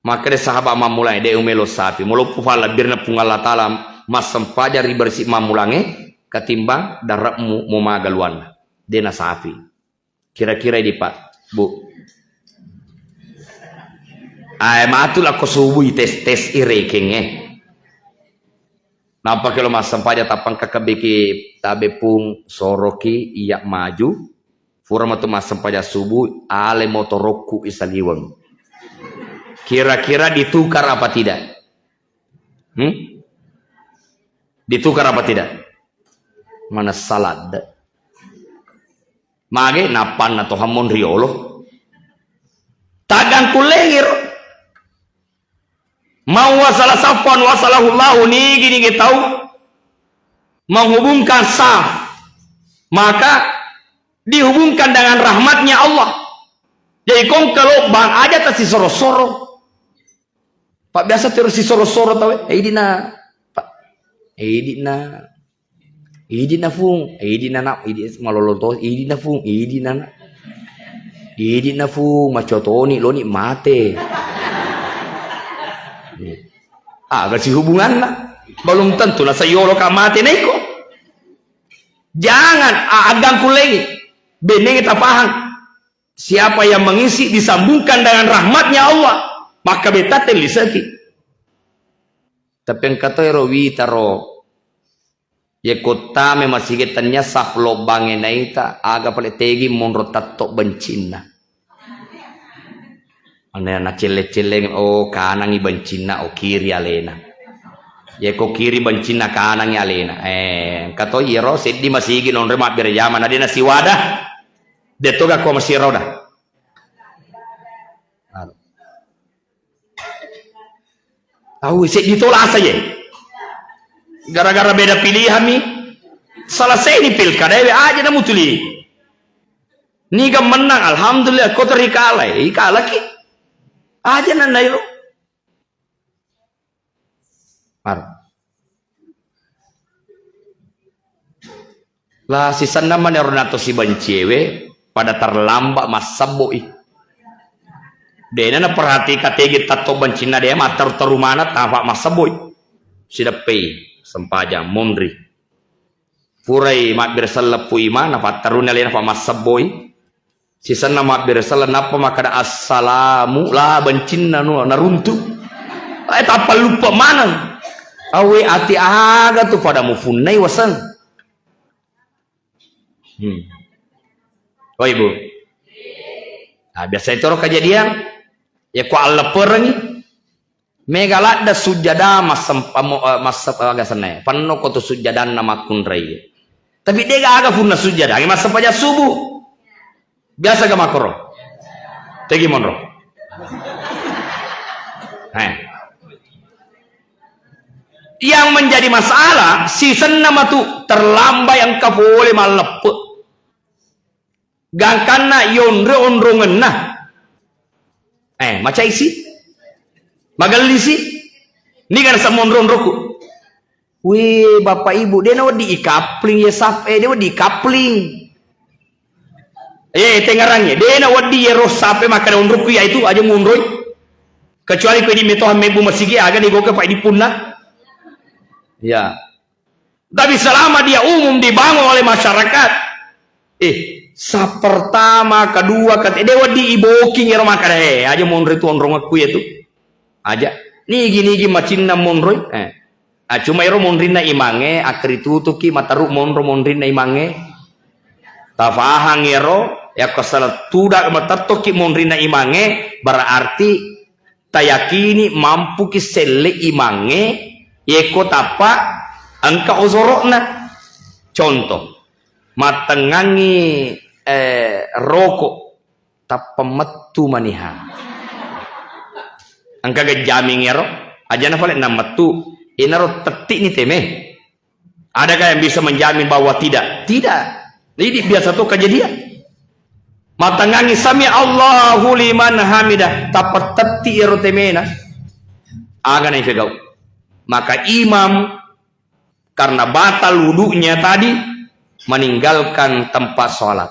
Makkeda sahabat mammulai, de umelo sapi. Moloppu falla birna Puang Allah Ta'ala massempajang ri barisi mammulange ketimbang darakmu mo magaluanna. De nasapi. Kira-kira ini, Pak, Bu. Ae matu lakko subui tes-tes irekeng, eh. Nappa kelo massempajang tappa engka kebbiki tabe pung soroki iya maju. Fura matu massempajang subuh, ale motorokku isaliweng. Kira-kira ditukar apa tidak? Hmm? Ditukar apa tidak? Manessa ladde. Mage nappanna tohammon riolo. Tagang kullengiro. Mau wasala safwan wasalahullahu, nigi-nigi tau menghubungkan saf, maka dihubungkan dengan rahmatnya Allah. Jadi kong kalau bang aja tasisoro-soro. Pak biasa terus sisoro-soro tau, eh, idina. Pak. Idina. Idina fung, idina nak, idi malolo to, idina fung, idina nak. Idina fung, macotoni loni mate. Aga si hubunganna? Belum tentu nasayolo ka mate neko. Jangan a- agang kulei. Beneng tapahang. Siapa yang mengisi disambungkan dengan rahmatnya Allah, maka beta teliseki. Tapi engka to ero wita ro. Ye kottame masigi tennia saf lobbangnge naita, aga pale tegi monro tatto bencinna. Ane nacelle-celleng, oh, kanangi bencinna, oh, kiri alena. Ye ko kiri bencinna, kanangi alena. Eh, engka to iyaro seddi masigi nonre mabbere jama, na de nasiwada. De toga ko masiroda. Anu. Tau seddi to lasa ye. Gara-gara beda pilihan mi. Selesai ni pilkada we aja na mutuli. Niga menang, alhamdulillah, ko terikala, ikalaki. Aja na nairo. Mar. La sisenna manero nato sibenciewe pada terlambat massebbo'i. Dena naperhatika tegi tatto bencinna de matteru-teru mana tafa massebbo'i. Sideppei sempajang monri. Purai mabbere selleppu imana patteruni alena fa massebbo'i. Sisenna mabbere selleng nappa makkeda assalamu la bencinna nu naruntu. Eh tappa luppe maneng. Awe ati aga tu pada mufunnai waseng. Hmm. Oh, Ibu. Nah, biasa itu orang kejadian. Ya, ku allepperengi. Mega ladda sujjada massem-, pamo-, eh, masse-, aga senna, penno ko tu sujjadanna makkunrai. Tapi de gaga punna sujjada, massempajang subuh. Biasa ga makkoro? Tegi monro. Eh. Yang menjadi masalah, sisenna matu terlambat engka pole malleppe. Gangkanna yonro onrongenna. Eh, macaisi? Magellisi? Niga nasa monro-onroku? Wih, Bapak Ibu, de nawedding ikapling ya saf, eh, de wedding ikapling. Eh, tengarangnge, de nawedding ya roh sape makkada onroku ya itu aja munroi. Kecuali ko di metohan mebu masigi aga ni goke pak dipunna. Ya. Tapi selama dia umum dibangun oleh masyarakat, eh, saf pertama, kedua, ketiga, de wedding iboking ero makkada, eh, aja monro itu onrongekku ya tu. Aja. Nigi-nigi macinna monroi. Eh. Ah, cuma ero monrinna imangnge, akkaritutuki mataru monro monrinna imangnge. Tafahang ero, yakko salah tudak matettoki monrinna imangnge, berarti tayakini mampuki selle imangnge, yekko tappa engka ozoro'na. Contoh, mattengngangi, eh, rokok. Tappa mettu maniha. Engka gejjaming ero, ajana pale nammettu, inaro tetti'ni teme. Adakah yang bisa menjamin bahwa tidak? Tidak. Ini biasa tuh kejadian. Matangangi sami Allahu liman hamidah, tappa tetti ero temena. Aga na ifegau. Maka imam karena batal wudunya tadi, meninggalkan tempat sholat.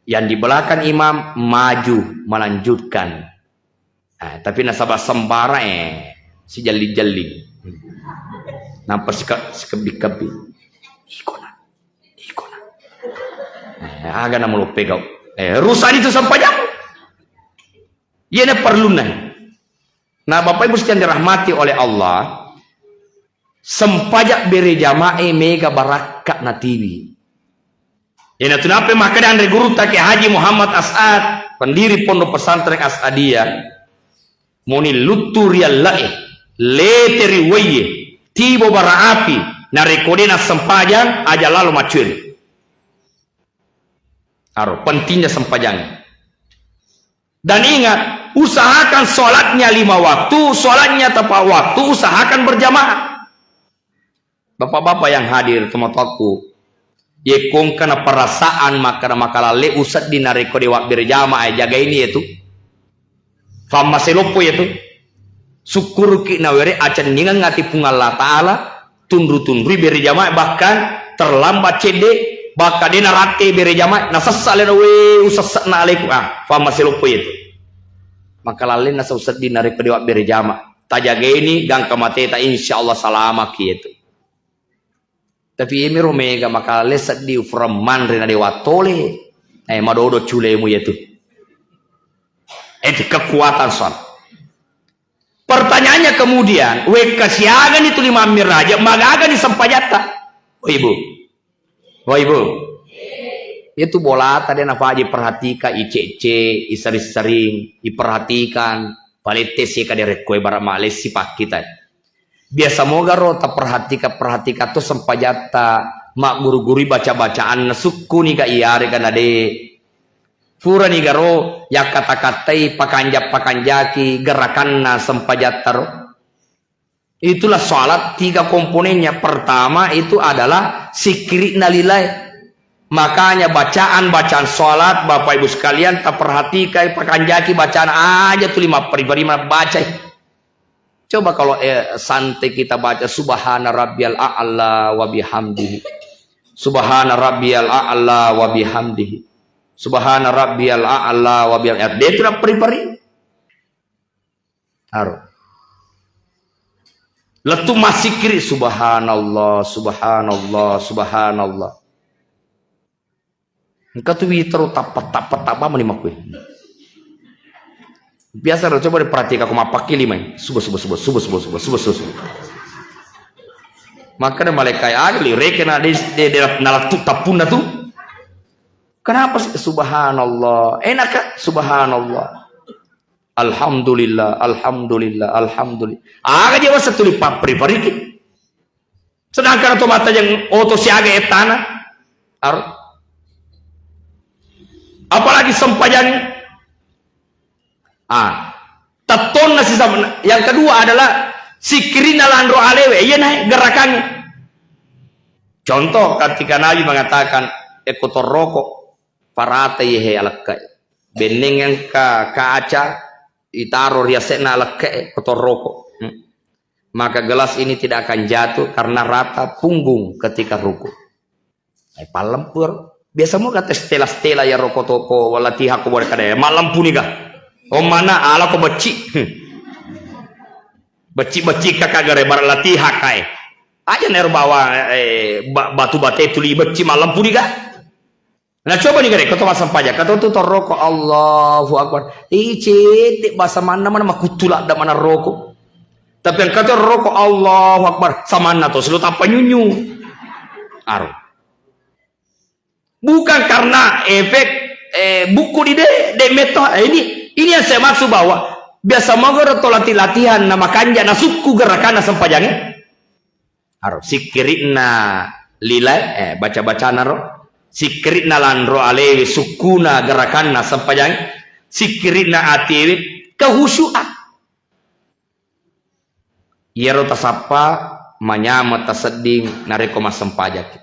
Yang di belakang imam maju melanjutkan. Nah, tapi nasaba sembara, eh, sijelling-jelling. Nampa sike-, sikebbi-kebbi. Ikona, ikona. Eh, aga namuloppe kau. Eh, rusak itu sempajang. Iya, ini perlu nih. Nah, Bapak Ibu sekalian dirahmati oleh Allah, sempajang bere jamae mega barakka natiwi. Ina tunape makkeda anre gurutta Kiai Haji Muhammad As'ad, pendiri Pondok Pesantren As'adiyah, moni luttu ri allae, lete ri waie, tibo bara api, narekko de nassempajang, aja lalo maccueri. Aro, pentingnya sempajang. Dan ingat, usahakan sholatnya lima waktu, sholatnya tepat waktu, usahakan berjamaah. Bapak-bapak yang hadir, tomatoakku, yekko engkana perasaan makkada makalalle usedding narekko de wabbere jamaah, eh, jagaini yetu. Fammasei loppo yetu. Sukkuruki nawere acenningeng ati Puang Allah Ta'ala, tunru-tunrui bere jamaah, bahkan terlambat cedde, bahkan de naratte bere jamaah, nasessa lena we usesse'na aleku, ah, fammasei loppo yetu. Maka lallenna sau sedding narekko de wabbere jamaah. Tajagaini gangka mateta, insya Allah salamaki yetu. Tapi iyemiro mega makalalle seddi ufurang manre na de wattole. Eh, madodo culemu yetu. Itu kekuatan soal. Pertanyaannya kemudian, wekka siagani tuli mammiraja, magagani sempajatta? Oh, Ibu. Oh, Ibu. Itu bolata de nafaji perhatikan, icece, isering-sering, iperhatikan, palette sika de rekkoe bara malessi pakkita. Biasa mogaro taperhatika-perhatika to sempajatta, magguru-gurui baca-bacaanna, sukkuni ga iyarega na de. Purani garo yakkata-kattai pakanja-pakanjaki gerakanna sempajatta ro. Itulah salat tiga komponennya. Pertama itu adalah sikkiri'na lillae. Makanya bacaan-bacaan salat, Bapak Ibu sekalian, taperhatikai, pakanjaki bacaan aja tuli mapperi-peri mabacai. Coba kalau, eh, santai kita baca, "Subhana rabbiyal a'la wa bihamdihi. Subhana rabbiyal a'la wa bihamdihi. Subhana rabbiyal a'la wa bihamdihi." Eh, de tu peri-peri. Aro. Lettu massikkiri, "Subhanallah, subhanallah, subhanallah." Engka tu witro tappa-tappa tappa mani makkue. Biasa ro, coba diperhatikan, aku mappakki lima. Subuh, subuh, subuh, subuh, subuh, subuh, subuh, subuh, subuh. Makkeda malaikat, "Ah, li reke na de, de, de, nalattu tappunna tu." Kenapa sih? Subhanallah. Enak, Kak? Subhanallah. Alhamdulillah, alhamdulillah, alhamdulillah. Aga je wasa tuli papperi-periki. Sedangkan to mattajeng oto siaga ettana. Ar-, apalagi sempajang. Ah, tettonna sisam-, yang kedua adalah sikkiri'na lanro alewe, iya nae gerakannya. Contoh, ketika Nabi mengatakan, "Eko torroko, parata yehe alekka." Benneng engka kaca, itaro ri ase'na alekka, ko torroko. Hmm. Maka gelas ini tidak akan jatuh karena rata punggung ketika ruku. Eh, pallempu ero. Biasa mo kata stela-stela ya roko toko, wala tiha ko boleh kada, eh, mallempu ni ga. Oh, mana ala ko becci. Becci-becci kakak gare, bara latiha kae. Aja nero bawa, eh, ba-, batu bate tuli becci mallempu ni ga. Nah, coba ni gare, kau to massempajang, kau to torroko, Allahu Akbar. Ih, cedde bahasa manna mana makuttu ladda mana roko. Tapi yang kata roko, Allahu Akbar, samanna to silo tappa nyunyu. Aro. Bukan karena efek, eh, buku di de, de metto. Eh, ini, ini yang saya maksud bahwa biasa magoro to lati-, latihan na makanja na sukku gerakan na sempajangnya. Aro, sikkiri'na lilai, eh, baca-bacana ro. Sikkiri'na lanro alewe, sukkuna gerakanna sempajang. Sikkiri'na atiwe, kehusyu'an. Iyaro tasappa manyameng tasedding narekko massempajaki.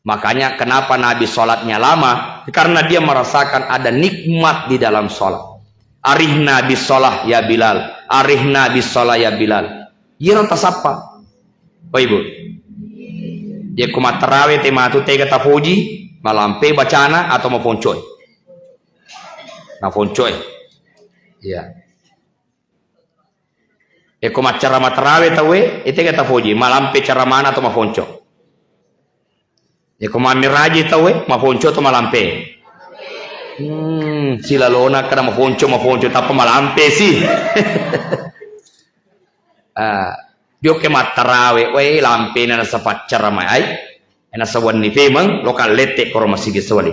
Makanya kenapa Nabi sholatnya lama? Karena dia merasakan ada nikmat di dalam sholat. "Arihna bis sholah ya Bilal, arihna bis sholah ya Bilal." Iyaro tasappa. Oh, Ibu. Yekko mattarawe te matu tega tafoji, malampe bacana atau maponcoe? Maponcoe. Iya. Eko maccarama tarawe tauwe, itega tafoji, malampe caramana atau mafonco. Eko mammiraji tauwe, mafonco atau malampe? Hmm, silalona kada mafonco, mafonco, tappa malampe si. Ah, jokke mattarawe, we, lampena nasa faccarama ai. Ena sawenni femeng, lokal lette koro masigi sewali.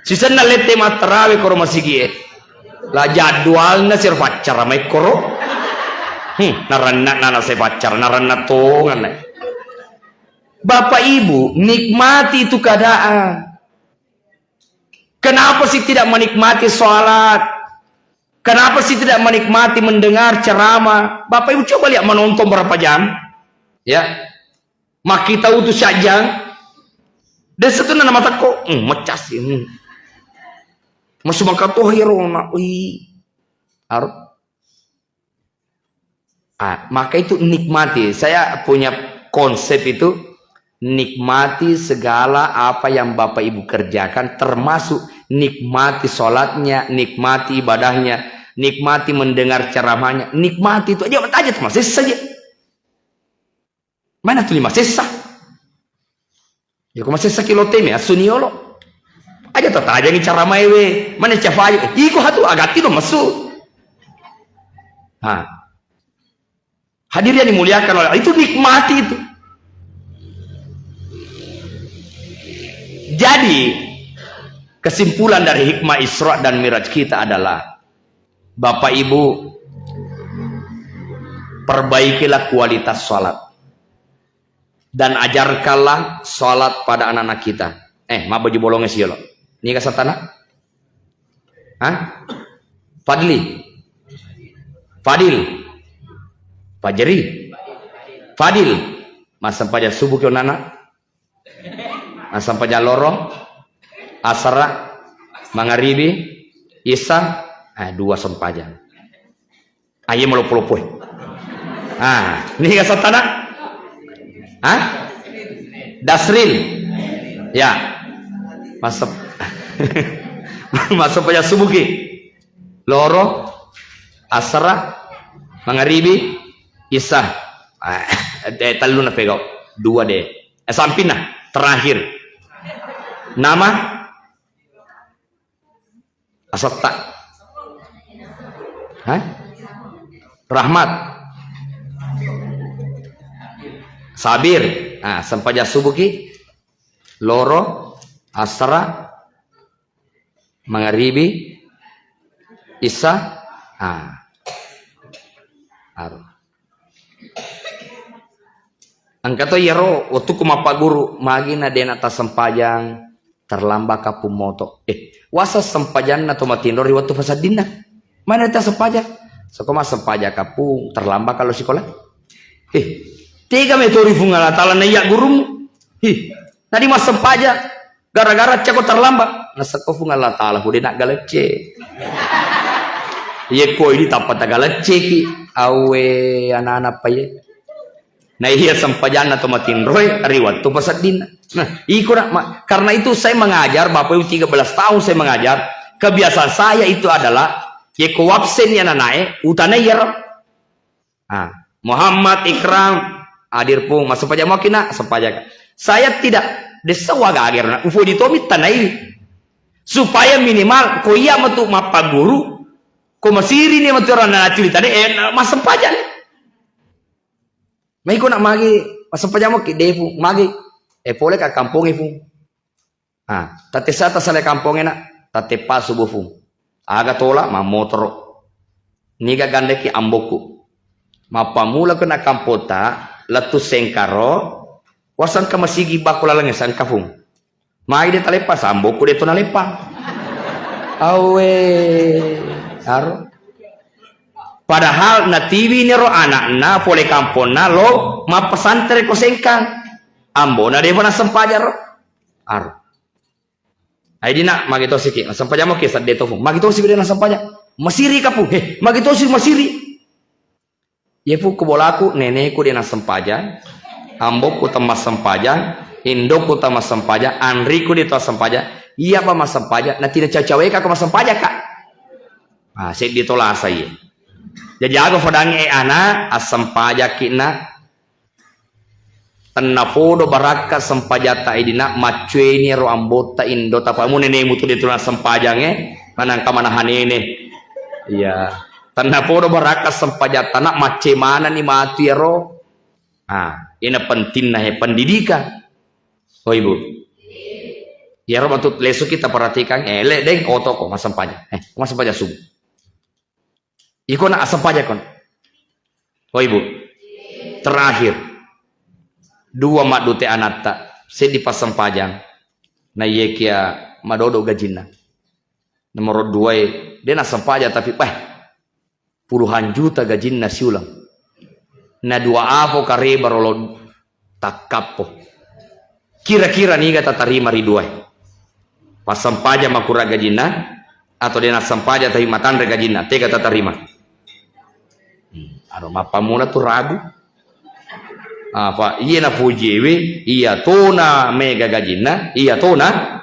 Sisenna lette mattarawe koro masigi e. La jadwalna sir faccara mai koro. Hmm, naranna nana saya faccara, naranna tongan. Bapak Ibu, nikmati itu keadaan. Kenapa sih tidak menikmati sholat? Kenapa sih tidak menikmati mendengar ceramah? Bapak Ibu coba lihat menonton berapa jam. Ya. Makkita utu sajjang. Desa tu nana matakko, hmm, mecas ini. Masuk mangkatoh hero na, wih. Ar-, ah, maka itu nikmati. Saya punya konsep itu, nikmati segala apa yang Bapak Ibu kerjakan, termasuk nikmati sholatnya, nikmati ibadahnya, nikmati mendengar ceramahnya, nikmati itu aja, aja termasuk saja. Mana tuli masessa? Ya, ko masessa ki loteme, assuni yolo. Aja tatajangi cara maewe, mana cafayo. Iko hatu agatti do massu. Ha. Hadirin yang dimuliakan oleh Allah, itu nikmati itu. Jadi, kesimpulan dari hikmah Isra dan Miraj kita adalah, Bapak Ibu, perbaikilah kualitas sholat dan ajarkanlah sholat pada anak-anak kita. Eh, ma baju bolongnya sih lo? Ini kasatana? Hah? Fadli? Fadil? Fajri? Fadil? Masa paja subuh ke nana? Massempajang loro, asara, mangaribi, isa, eh, dua sempajang. Aye maloppo-loppo. Ah, ini kasatana? Hah? Dasril. Ya. Masuk. Masuk pajak subuh ki. Loro, asara, mangaribi, isa. Ah, eh, tellu na pegau. Dua deh. Eh, sampinna terakhir. Nama? Asatta. Hah? Rahmat. Sabir. Ah, sempajang subuh ki. Loro, asara, mangaribi, isa, Ah. Aro. Engka to iyaro wettukku mappaguru, magi na de' na tassempajang, terlambat kapung moto. Eh, wasa sempajanna to matinro ri wettu paseddinna. Mana tassempajang? Soko massempajang kapung, terlambat kalau sikola. Eh, tega metori Fung Allah Ta'ala na iya gurumu. Ih, nadi massempajang. Gara-gara cako terlambat, nasakko Fung Allah Ta'ala, hudi nak galecce. Iye ko ini tappa tagalecceki, awe anak-anak pa iye. Nah, iya sempajanna to matinroe, ri wettu paseddinna. Nah, iko nak, ma-, karena itu saya mengajar, Bapak Ibu, tiga belas tahun saya mengajar, kebiasaan saya itu adalah, ye ko absen ya nanae, utanai yero. Ah, Muhammad Ikram, hadir Pung, massempajang maki nak, sempajang. Saya tidak desa waga ager nak, ufo di tomi tanai. Supaya minimal, ko iya metu mappaguru, ko masiri ni metu orang na cerita ni, eh, na-, massempajang ni. Mai ko nak magi, massempajang maki, de Pung, magi. Eh, pole ka kampongi Pung. Ah, tattessa tasale kampongnge nak, tatteppa subuh Fung. Aga tola mammotoro. Niga gandeki ambokku. Mappamula ko na kampota, lettu sengkaro, wasangka masigi bakku lalengnge sangka Fung. Mai de taleppa, sambokku de to naleppa. Awe, aro. Padahal natiwini ro anakna pole kamponna lo mappesantre ko Sengkang. Ambona defa nassempajang ro. Aro. Ai dina, magi tosiki, nassempajang moki sadde tofu. Magi tosi de nassempajang. Masiri kapu. He, magi tosi masiri. Ye fu ku bolaku, neneku de nassempajang. Ambokku temmassempajang, indokku temmassempajang, anriku de to assempajang. Iya pa massempajang, na tidak cawe-cawe ka ko massempajang ka. Ah, seddi to lasa iye. Jaji aga fodangnge, eh, ana, assempajakki na. Tennapodo barakka sempajatta, eh, dina, maccueni ro ambotta, indo, tapamu nenemu tu de tu nassempajangnge, manangka manahanene. Iya. Tennapodo barakka sempajatta na, macce manani matu iyaro. Ah, ina pentingna he pendidikan. Oh, Ibu. Iyaro matu lesu kita perhatikan, eh, le, deng, oto ko massempajang. Eh, massempajang subuh. Iko na assempajakon. Oh, Ibu. Terakhir. Dua maddute anatta, seddi passempajang. Na iyekia madodo gajinna. Nomor dua e, de nassempajang tapi, wah, puluhan juta gajinna siuleng. Na dua afo kareba rolo takkappo. Kira-kira niga tatarima ri duae? Passempajang makura gajinna, atau de nassempajang tapi matanre gajinna, tega tatarima? Hmm, aro mappamula tu ragu. Apa iya na pujewe, iya tona mega gajinna, iya tona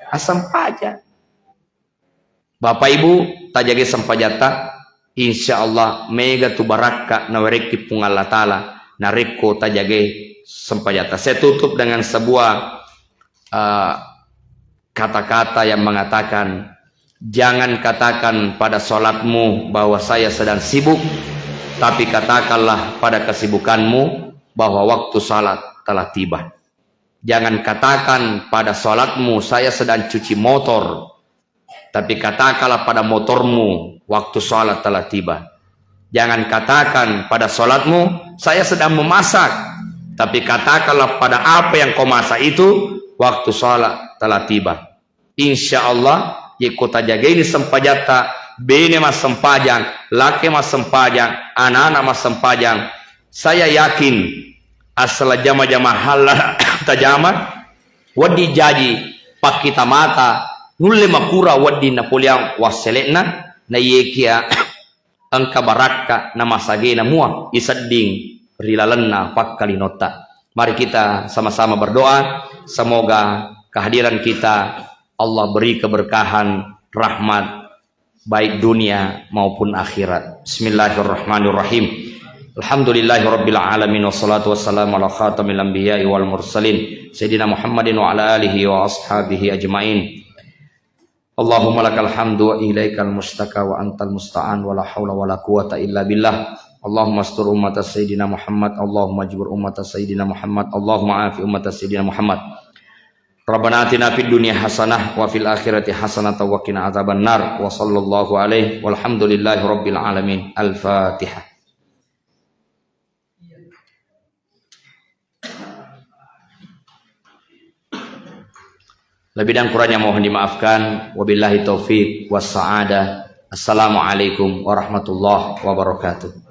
assempajang. Bapak Ibu, tajage sempajatta, insya Allah mega tu barakka nawerekki Puang Allah Ta'ala narekko tajage sempajatta. Saya tutup dengan sebuah, eh, kata-kata yang mengatakan, jangan katakan pada sholatmu bahwa saya sedang sibuk, tapi katakanlah pada kesibukanmu bahwa waktu sholat telah tiba. Jangan katakan pada sholatmu saya sedang cuci motor, tapi katakanlah pada motormu, waktu sholat telah tiba. Jangan katakan pada sholatmu, saya sedang memasak. Tapi katakanlah pada apa yang kau masak itu, waktu sholat telah tiba. Insya Allah, yekko tajagaini sempajatta, bene massempajang, lake massempajang, anak-anak massempajang, saya yakin asal jama-jama halal tajama, wedding jaji pakkitamata, nulle makura wedding napoliang wassele'na, na iyekia engka barakka namasagena mua isedding ri lalenna pakkalinotta. Mari kita sama-sama berdoa, semoga kehadiran kita Allah beri keberkahan, rahmat, baik dunia maupun akhirat. Bismillahirrahmanirrahim. Alhamdulillahirabbil alamin, wassalatu wassalamu ala khatamil anbiya'i wal mursalin, Sayyidina Muhammadin wa ala alihi wa ashabihi ajmain. Allahumma lakal hamdu wa ilaikal mustaka wa antal musta'an wa la haula wa la quwata illa billah. Allahumma astur ummata Sayyidina Muhammad, Allahumma ajbur ummata Sayyidina Muhammad, Allahumma afi ummata Sayyidina Muhammad. Rabbana atina fid dunya hasanah wa fil akhirati hasanah wa qina adzabannar. Wa sallallahu alaihi walhamdulillahi rabbil alamin. Al-Fatihah. Lebih dan kurangnya mohon dimaafkan. Wabillahi taufiq wassa'adah. Assalamualaikum warahmatullahi wabarakatuh.